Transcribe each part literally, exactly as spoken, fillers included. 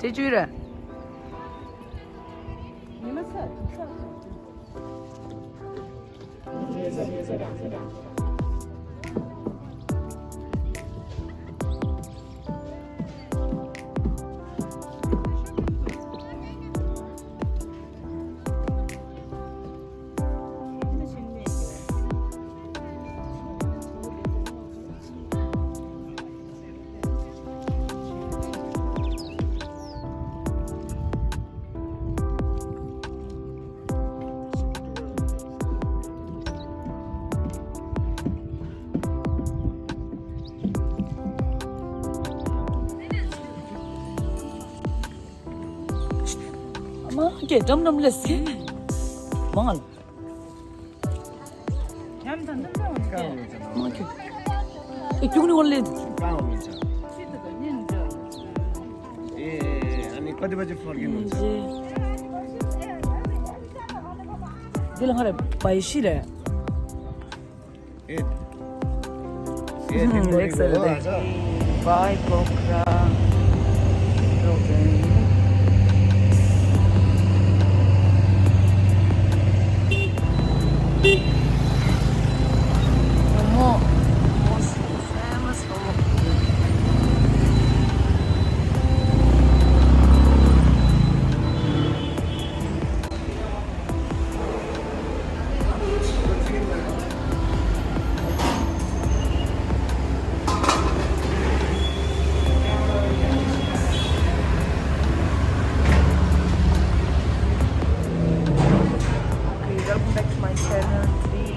དེ་བཅུ་རེད། མ་སྐད་འགྲམ་འགྲམ་ལས་སི། མང་ལ། མ་ཁྱོད། ཨེ་ཁྱུག་ནི་ཝོ་ལེ། ཀང་ཝོ་ལེ་ཅང་། ཨེ་ཨེ་ཨ་ནི་ཀ་ཏི་བ་ཅི་ཕོར་གི་ནུ་ཅང་། འདི་ལ་ང་རེ་བའི་ཤི་རེད། ཨེ་ཨེ་ལེགས་སོ་རེད། བའི་ཀོག་ར། མོ་མོ། Okay, welcome back to my channel. Today,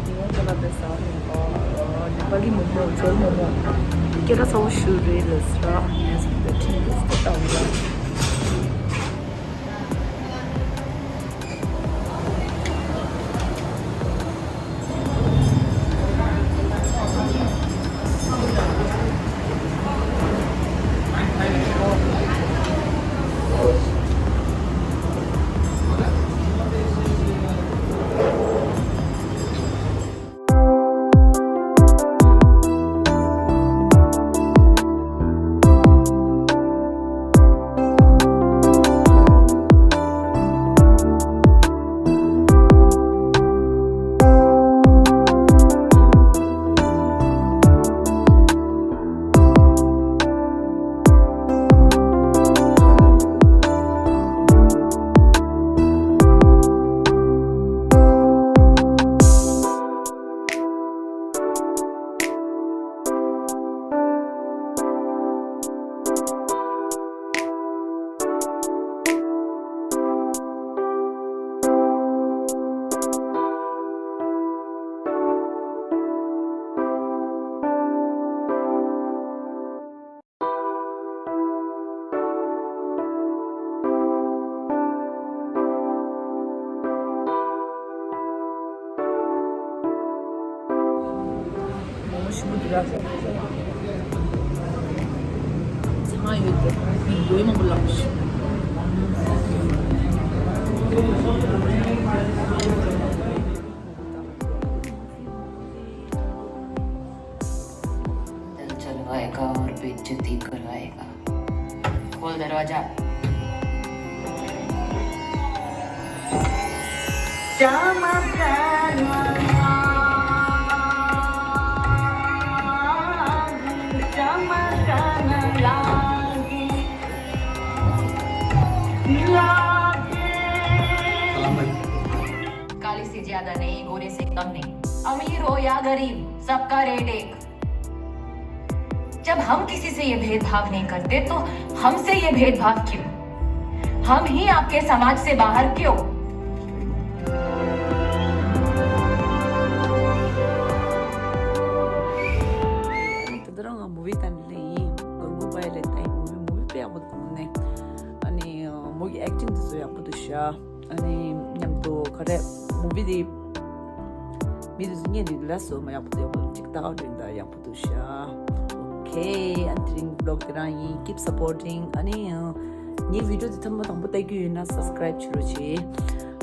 ཉི་མ་ལ་བསྡད་ས་ནས་ཨ་ནེ་པ་ལི་མོག་མོག་ཇོ་མོག་མོག་སྐད་གྲགས་ཚ་བོ་ཞིག་རེད་ལབ་ས་ར། ངས་ད་ཁྲིད་དུ་སྐད་བཏང་ཡོད། མོ་མོ་ཞིམ་པོ་འདུག་ར། ཚང་ཡོད་དེ། མི་འདོད་མང་པོ་ལབ་ཤི། दिल चलवाएगा और बेइज्जती करवाएगा। खोल दरवाजा। काली से ज्यादा नहीं, गोरे से कम नहीं, अमीर हो या गरीब, सबका रेट एक। जब हम किसी से ये भेदभाव नहीं करते, तो हमसे ये भेदभाव क्यों? हम ही आपके समाज से बाहर क्यों? དེ་རིང་ང་མུ་བི་ལྟ་ནི་ལེ་ཡིན། གོར་གུ་པའི་ལེ་ལྟ་ཡིན། མུ་བི་མུ་བི་དཔེ་ཡག་པོ་འདུག་ནས། ཨ་ནི་མོ་གི་ཨེག་ཊིང་དེ་ཚོ་ཡག་པོ་འདུག་ཤག་ཨ་ནི་མཉམ་དུ་ག་རེ་མུ་བི་དེ་མི་དེ་ཚོ་ཉན་དུས་ལ་སོ་མ་ཡག་པོ་འདུག་ཡག་པོ་འདུག་ཅིག་ལྟ་བ་འདྲ་ཡག་པོ་འདུག་ཤག་ཨོ་ཁེ། ཨ་ནི་དེ་རིང་བི་ལོག་དེ་རང་ཡིན། Keep supporting. ཨ་ནི་ངའི་བི་ཌི་ཡོ་དེ་ཐེངས་མ་དང་པོ་ལྟ་རྒྱུ་ཡོད་ན་སབ་སི་ཀ་རེབ་བྱེད་རོགས་བྱེད།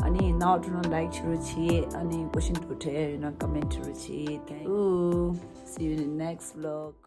ཨ་ནི་ནང་འགྲོ་ན་ལའིག་བྱེད་རོགས་བྱེད། ཨ་ནི་ཀོ་ཤན་འགྲོ་འཕྲད་ཡོད་ན་ཀོ་མེན་ཊི་བྱེད་རོགས་བྱེད། Thank you. See you in the next vlog.